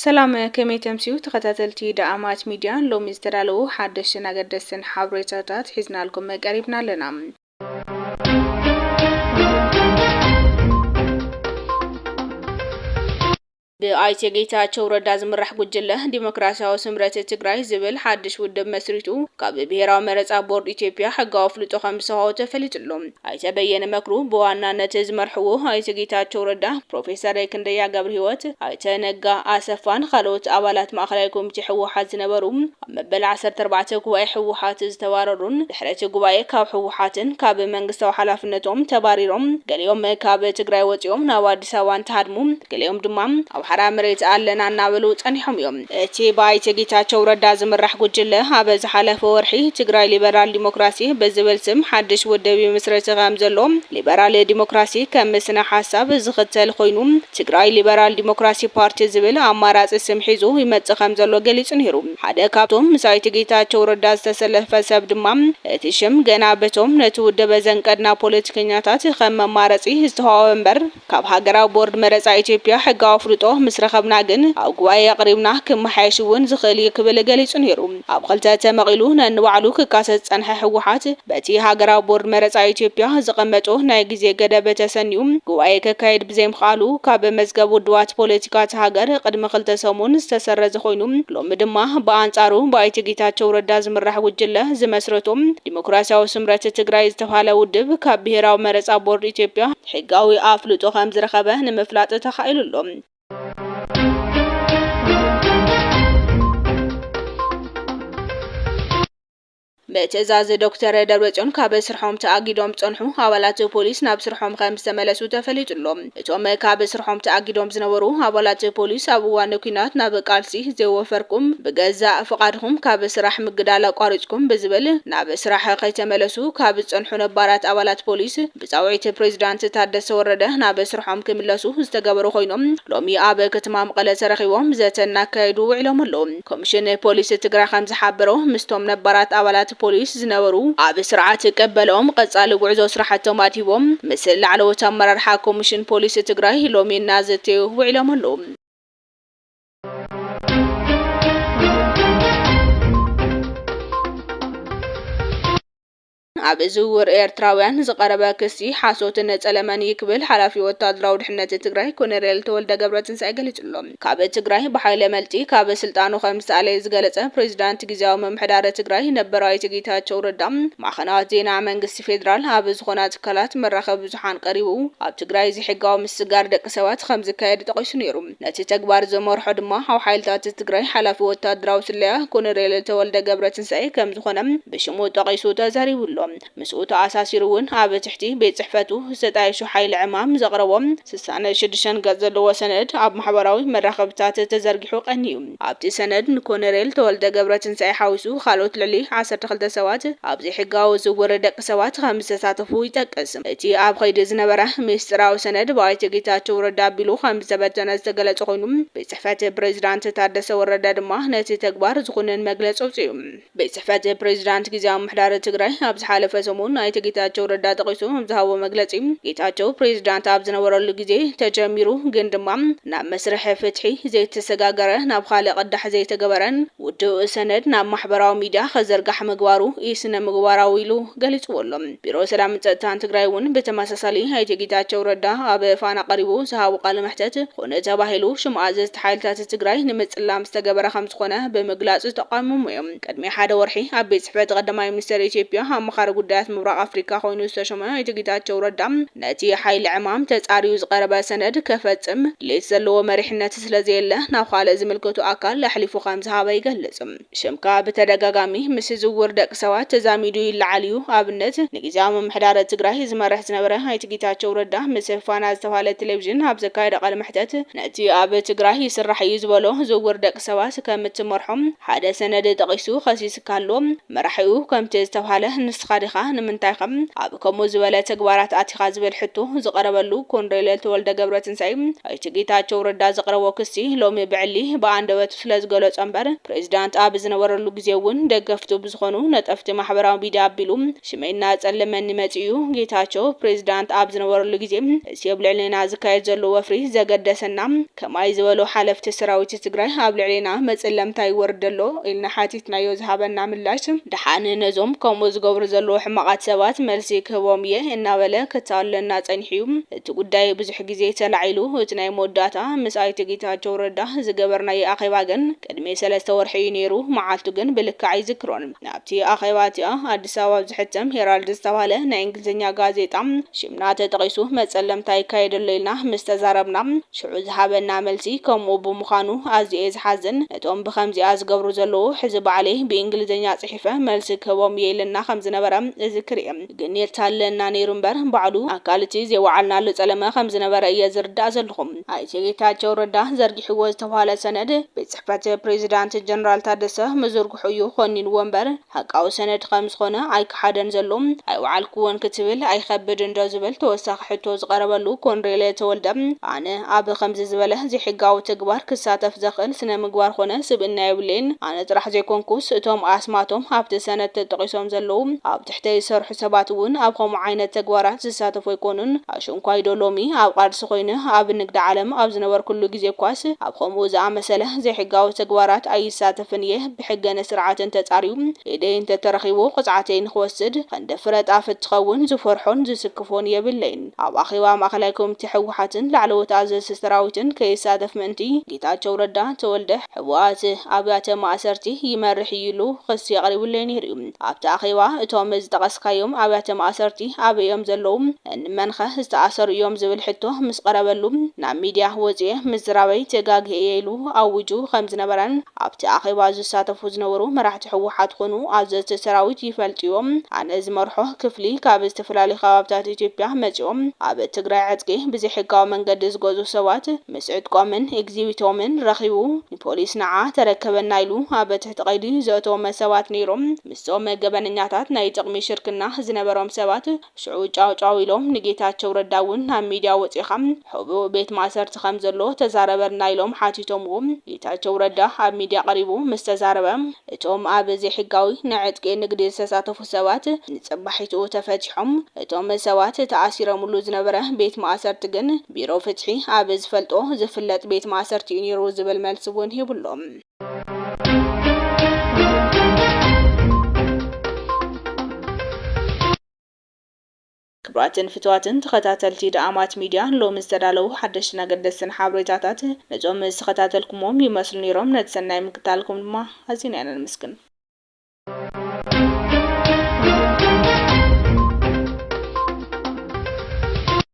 ሰላም፣ ከመይ ተምስዩ ተኸታተልቲ ደኣማት ሚድያ? ሎሚ ዝተዳለዉ ሓደሽትን ኣገደስትን ሓበሬታታት ሒዝናልኩም ቀሪብና ኣለና። ብኣይተ ጌታቸው ረዳ ዝምራሕ ጉጅለ ዲሞክራሲያዊ ስምረት ትግራይ ዝብል ሓድሽ ውድብ መስሪቱ ካብ ብሄራዊ መረፃ ቦርድ ኢትዮጵያ ሕጋዊ ኣፍልጦ ከም ዝተዋሃቦ ተፈሊጡ ኣሎ። ኣይተ በየነ መክሩ ብዋናነት ዝመርሕዎ ኣይተ ጌታቸው ረዳ፣ ፕሮፌሰር ክንደያ ገብረህይወት፣ ኣይተ ነጋ ኣሰፋን ካልኦት ኣባላት ማእኸላይ ኮሚቴ ህወሓት ዝነበሩ ኣብ መበል ዓሰርተ ኣርባዕተ ጉባኤ ህወሓት ዝተባረሩን ድሕሪ እቲ ጉባኤ ካብ ህወሓትን ካብ መንግስታዊ ሓላፍነቶም ተባሪሮም ገሊኦም ካብ ትግራይ ወፂኦም ናብ ኣዲስ ኣበባ እንትሃድሙ፣ ገሊኦም ድማ ኣብ ሓራ መሬት ኣለና እናበሉ ጸኒሖም እዮም። እቲ ብኣይተ ጌታቸው ረዳ ዝምራሕ ጉጅለ ኣብ ዝሓለፈ ወርሒ ትግራይ ሊበራል ዲሞክራሲ ብዝብል ስም ሓድሽ ውድብ ይምስረት ከም ዘሎ ሊበራል ዲሞክራሲ ከም ስነ ሓሳብ ዝኽተል ኮይኑ፣ ትግራይ ሊበራል ዲሞክራሲ ፓርቲ ዝብል ኣማራጺ ስም ሒዙ ይመጽእ ከም ዘሎ ገሊጹ ነይሩ። ሓደ ካብቶም ምስ ኣይተ ጌታቸው ረዳ ዝተሰለፈ ሰብ ድማ፣ እቲ ሽም ገና በቶም ነቲ ውድብ ዘንቀድና ፖለቲከኛታት ከም መማረጺ ዝተዋህበ እምበር፣ ካብ ሃገራዊ ቦርድ መረጻ ኢትዮጵያ ሕጋዊ ኣፍልጦ ምስ ረኸብና ግን ኣብ ጉባኤ ኣቕሪብና ክመሓየሽ እውን ዝኽእል እዩ ክብል ገሊጹ ነይሩ። ኣብ ክልተ ተመቒሉ ነንባዕሉ ክካሰስ ዝጸንሐ ህወሓት፣ በቲ ሃገራዊ ቦርድ መረጻ ኢትዮጵያ ዘቐመጦ ናይ ግዜ ገደብ ተሰንዩ ጉባኤ ከካይድ ብዘይምኽኣሉ፣ ካብ መዝገብ ውድባት ፖለቲካ እታ ሃገር ቅድሚ ክልተ ሰሙን ዝተሰረዘ ኮይኑ፣ ሎሚ ድማ ብኣንጻሩ ብኣይተ ጌታቸው ረዳ ዝምራሕ ጉጅለ ዝመስረቶ ዲሞክራሲያዊ ስምረት ትግራይ ዝተባህለ ውድብ ካብ ብሄራዊ መረጻ ቦርድ ኢትዮጵያ ሕጋዊ ኣፍልጦ ከም ዝረኸበ ንምፍላጥ ተኻኢሉ ኣሎ። ብትእዛዝ ዶክተር ደብረጽዮን ካብ ስርሖም ተኣጊዶም ዝጸንሑ ኣባላት ፖሊስ ናብ ስርሖም ከም ዝተመለሱ ተፈሊጡ ኣሎ። እቶም ካብ ስርሖም ተኣጊዶም ዝነበሩ ኣባላት ፖሊስ ኣብ እዋን ኲናት ናብ ቃልሲ ዘይወፈርኩም፣ ብገዛእ ፍቓድኹም ካብ ስራሕ ምግዳል ኣቋሪጽኩም ብዝብል ናብ ስራሕ ከይተመለሱ ካብ ዝጸንሑ ነባራት ኣባላት ፖሊስ ብጻውዒት ፕሬዚዳንት ታደሰ ወረደ ናብ ስርሖም ክምለሱ ዝተገበሩ ኮይኖም፣ ሎሚ ኣብ ከተማ መቐለ ተረኺቦም ዘተ እናካየዱ ውዒሎም ኣለዉ። ኮሚሽን ፖሊስ ትግራይ ከም ዝሓበሮ፣ ምስቶም ነባራት ኣባላት ፖሊስ ዝነበሩ ኣብ ስርዓት ቅበልኦም ቀጻሊ ጉዕዞ ስራሕቶም ኣድሂቦም ምስ ላዕለዎት ኣመራርሓ ኮሚሽን ፖሊስ ትግራይ ሎሚ እናዘተዩ ውዒሎም ኣለዉ። ኣብ ዝውውር ኤርትራውያን ዝቐረበ ክሲ ሓሶትን ጸለመን እዩ ክብል ሓላፊ ወታደራዊ ድሕነት ትግራይ ኮሎኔል ተወልደ ገብረትንሳኤ ገሊጹ ኣሎ። ካብ ትግራይ ብሓይሊ መልጢ ካብ ስልጣኑ ከም ዝተኣለየ ዝገለጸ ፕሬዚዳንት ግዝያዊ ምምሕዳር ትግራይ ነበር ኣይተ ጌታቸው ረዳ፣ ማዕኸናት ዜና መንግስቲ ፌዴራል ኣብ ዝኾና ትካላት መራኸቢ ብዙሓን ቀሪቡ ኣብ ትግራይ ዘይሕጋዊ ምስጋር ደቂ ሰባት ከም ዝካየድ ጠቒሱ ነይሩ። ነቲ ተግባር ዝመርሖ ድማ ኣብ ሓይልታት ትግራይ ሓላፊ ወታደራዊ ስለያ ኮሎኔል ተወልደ ገብረትንሳኤ ከም ዝኾነ ብሽሙ ጠቒሱ ተዛሪቡ ኣሎ። ምስኡ ተኣሳሲሩ እውን ኣብ ትሕቲ ቤት ጽሕፈቱ ዝተጣየሹ ሓይሊ ዕማም ዘቕረቦ ስሳን ሽዱሽተን ገጽ ዘለዎ ሰነድ ኣብ ማሕበራዊ መራኸብታት ተዘርጊሑ ቀንዩ። ኣብቲ ሰነድ ንኮሎኔል ተወልደ ገብረትንሳኤ ሓዊሱ ካልኦት ልዕሊ ዓሰርተ ክልተ ሰባት ኣብ ዘይሕጋዊ ዝውውር ደቂ ሰባት ከም ዝተሳተፉ ይጠቅስ። እቲ ኣብ ኸይዲ ዝነበረ ምስጢራዊ ሰነድ ብኣይተ ጌታቸው ረዳ ኣቢሉ ከም ዝተበተነ ዝተገለጸ ኮይኑ፣ ቤት ጽሕፈት ፕሬዚዳንት ታደሰ ወረደ ድማ ነቲ ተግባር ዝኹንን መግለጺ ኣውጺኡ። ቤት ጽሕፈት ፕሬዚዳንት ግዝያዊ ምምሕዳር ትግራይ ኣብ ዝሓለፈ ሰሙን ኣይተ ጌታቸው ረዳ ጠቒሱ ኣብ ዝሃቦ መግለጺ፣ ጌታቸው ፕሬዚዳንት ኣብ ዝነበረሉ ግዜ ተጀሚሩ ግን ድማ ናብ መስርሕ ፍትሒ ዘይተሰጋገረ፣ ናብ ካልእ ቅዳሕ ዘይተገበረን ውዱእ ሰነድ ናብ ማሕበራዊ ሚድያ ከዘርጋሕ ምግባሩ ኢስነ ምግባራዊ ኢሉ ገሊጽዎ ኣሎ። ቢሮ ሰላምን ጸጥታን ትግራይ እውን ብተመሳሳሊ ኣይተ ጌታቸው ረዳ ኣብ ፋና ቀሪቡ ዝሃቦ ቃለ መሕተት፣ ኮነ ተባሂሉ ሽምዓ ዘዝቲ ሓይልታት ትግራይ ንምጽላም ዝተገበረ ከም ዝኾነ ብምግላጽ ዝተቃወሙ እዮም። ቅድሚ ሓደ ወርሒ ኣብ ቤት ጽሕፈት ቀዳማይ ሚኒስትር ኢትዮጵያ ኣማኻሪ ጉዳያት ምብራቕ ኣፍሪካ ኮይኑ ዝተሾመ ኣይተ ጌታቸው ረዳ፣ ነቲ ሓይሊ ዕማም ተጻርዩ ዝቐረበ ሰነድ ከፈጽም ድሌት ዘለዎ መሪሕነት ስለዘየለ ናብ ካልእ ዝምልከቱ ኣካል ኣሕሊፉ ከም ዝሃበ ይገልጽ። ሽምካ ብተደጋጋሚ ምስ ዝውውር ደቂ ሰባት ተዛሚዱ ይለዓል እዩ። ኣብነት፣ ንግዝያዊ ምምሕዳር ትግራይ ዝመርሕ ዝነበረ ኣይተ ጌታቸው ረዳ ምስ ፋና ዝተባህለ ቴሌቪዥን ኣብ ዘካየዶ ቃለ መሕተት፣ ነቲ ኣብ ትግራይ ይስራሕ እዩ ዝበሎ ዝውውር ደቂ ሰባት ከም እትመርሖም ሓደ ሰነድ ጠቒሱ ከሲስካ ኣሎ። መራሒኡ ከምቲ ዝተባህለ ንስኻ ኢኻ? ንምንታይ ኸም ኣብ ከምኡ ዝበለ ተግባራት ኣቲኻ ዝብል ሕቶ ዝቐረበሉ ኮንሬለል ተወልደ ገብረትንሳኤ፣ ኣይተ ጌታቸው ረዳ ዘቕረቦ ክሲ ሎሚ ብዕሊ ብኣንደበቱ ስለ ዝገለጾ እምበር፣ ፕሬዚዳንት ኣብ ዝነበረሉ ግዜ እውን ደገፍቱ ብዝኾኑ ነጠፍቲ ማሕበራዊ ሚድያ ኣቢሉ ሽመይ እናጸለመኒ መጺኡ። ጌታቸው ፕሬዚዳንት ኣብ ዝነበረሉ ግዜ እዚ ኣብ ልዕሌና ዝካየድ ዘሎ ወፍሪ ዘገደሰና፣ ከማይ ዝበሉ ሓለፍቲ ሰራዊት ትግራይ ኣብ ልዕሌና መጸለምታ ይወርድ ኣሎ ኢልና ሓቲትናዮ ዝሃበና ምላሽ፣ ደሓን ነዞም ከምኡ ዝገብሩ ዘለዉ ሕማቓት ሰባት መልሲ ክህቦም እየ እናበለ ክታለና ጸኒሑ እዩ። እቲ ጉዳይ ብዙሕ ግዜ ተላዒሉ፣ እቲ ናይ መወዳእታ ምስ ኣይተ ጌታቸው ረዳ ዝገበርናዮ ኣኼባ ግን ቅድሚ ሰለስተ ወርሒ እዩ ነይሩ። መዓልቱ ግን ብልክዕ ኣይዝክሮን። ኣብቲ ኣኼባ እቲኣ ኣዲስ ኣበባ ኣብ ዝሕተም ሄራልድ ዝተባህለ ናይ እንግሊዝኛ ጋዜጣ ሽምና ተጠቒሱ መጸለምታ ይካየደሉ ኢልና ምስ ተዛረብና፣ ሽዑ ዝሃበና መልሲ ከምኡ ብምዃኑ ኣዝየ እየ ዝሓዝን። ነቶም ብኸምዚኣ ዝገብሩ ዘለዉ ሕዚ ባዕለይ ብእንግሊዝኛ ጽሒፈ መልሲ ክህቦም እየ ኢልና ከም ዝነበረ እዝክር እየ። ግን የታለና ነይሩ እምበር ባዕሉ ኣካል እቲ ዘይወዓልናሉ ጸለመ ከም ዝነበረ እየ ዝርዳእ ዘለኹ። ኣይተ ጌታቸው ረዳ ዘርጊሕዎ ዝተባህለ ሰነድ ቤት ጽሕፈት ፕሬዚዳንት ጀነራል ታደሰ ምዝርግሑ እዩ ኮኒንዎ እምበር፣ ሓቃዊ ሰነድ ከም ዝኾነ ኣይከሓደን ዘሎ። ኣይወዓልኩዎን ክትብል ኣይኸብድ እንዶ ዝብል ተወሳኺ ሕቶ ዝቐረበሉ ኮንሬለ ተወልደ፣ ኣነ ኣብ ከምዚ ዝበለ ዘይሕጋዊ ተግባር ክሳተፍ ዘኽእል ስነ ምግባር ኮነ ስብእና የብለይን። ኣነ ጥራሕ ዘይኮንኩስ እቶም ኣስማቶም ኣብቲ ሰነድ ተጠቒሶም ዘለዉ ኣብ ትሕተይ ዝሰርሑ ሰባት እውን ኣብ ከምኡ ዓይነት ተግባራት ዝሳተፉ ኣይኮኑን። ኣሽንኳይ ዶ ሎሚ ኣብ ቃልሲ ኮይነ ኣብ ንግዲ ዓለም ኣብ ዝነበርኩሉ ግዜ እኳስ ኣብ ከምኡ ዝኣመሰለ ዘይሕጋዊ ተግባራት ኣይሳተፍን እየ። ብሕገን ስርዓትን ተጻርዩ ኢደይ እንተተረኺቡ ቅጽዓተይ ንኽወስድ ክንዲ ፍረ ጣፍ እትኸውን ዝፈርሖን ዝስክፎን የብለይን። ኣብ ኣኼባ ማእከላይ ኮሚቴ ህወሓትን ላዕለዎት ኣዘዝቲ ሰራዊትን ከይሳተፍ ምእንቲ ጌታቸው ረዳ ተወልደ ህወሓት ኣብያተ ማእሰርቲ ይመርሕ እዩ ኢሉ ክሲ ኣቕሪቡለይ ነይሩ እዩ። ኣብቲ ኣኼባ እቶም ዝጠቐስካዮም ኣብያተ ማእሰርቲ ኣበይ እዮም ዘለዉ? እንመንኸ ዝተኣሰሩ እዮም ዝብል ሕቶ ምስ ቀረበሉ ናብ ሚድያ ወፂኤ ምዝራበይ ተጋግየ እየ ኢሉ ኣዊጁ ከም ዝነበረን ኣብቲ ኣኼባ ዝሳተፉ ዝነበሩ መራሕቲ ህወሓት ኮኑ ኣዘዝቲ ሰራዊት ይፈልጡ እዮም። ኣነ ዝመርሖ ክፍሊ ካብ ዝተፈላለዩ ከባብታት ኢትዮጵያ መፂኦም ኣብ ትግራይ ዕጥቂ ብዘይሕጋዊ መንገዲ ዝገዝኡ ሰባት ምስ ዕጥቆምን ኤግዚቢቶምን ረኺቡ ንፖሊስ ንዓ ተረከበና ኢሉ ኣብ ትሕቲ ቀይዲ ዘእተዎም ሰባት ነይሮም። ምስቶም ገበነኛታት ናይ ጥቕሚ ሽርክና ዝነበሮም ሰባት ሽዑ ጫው ጫው ኢሎም ንጌታቸው ረዳ እውን ናብ ሚድያ ወፂኻ ሕቡእ ቤት ማእሰርቲ ከም ዘሎ ተዛረበልና ኢሎም ሓቲቶምዎ። ጌታቸው ረዳ ኣብ ሚድያ ቀሪቡ ምስ ተዛረበ እቶም ኣብ ዘይሕጋዊ ናይ ዕጥቂ ንግዲ ዝተሳተፉ ሰባት ንፅባሒቱ ተፈቲሖም። እቶም ሰባት ተኣሲሮምሉ ዝነበረ ቤት ማእሰርቲ ግን ቢሮ ፍትሒ ኣብ ዝፈልጦ ዝፍለጥ ቤት ማእሰርቲ እዩ ነይሩ ዝብል መልሲ እውን ሂቡሎም። ክቡራትን ፍትዋትን ተኸታተልቲ ደኣማት ሚድያ፣ ሎሚ ዝተዳለዉ ሓደሽትን ኣገደስትን ሓበሬታታት ነዞም ዝተኸታተልኩሞም ይመስሉ ነይሮም። ነቲ ሰናይ ምክታልኩም ድማ ኣዚና ኢና ነመስግን።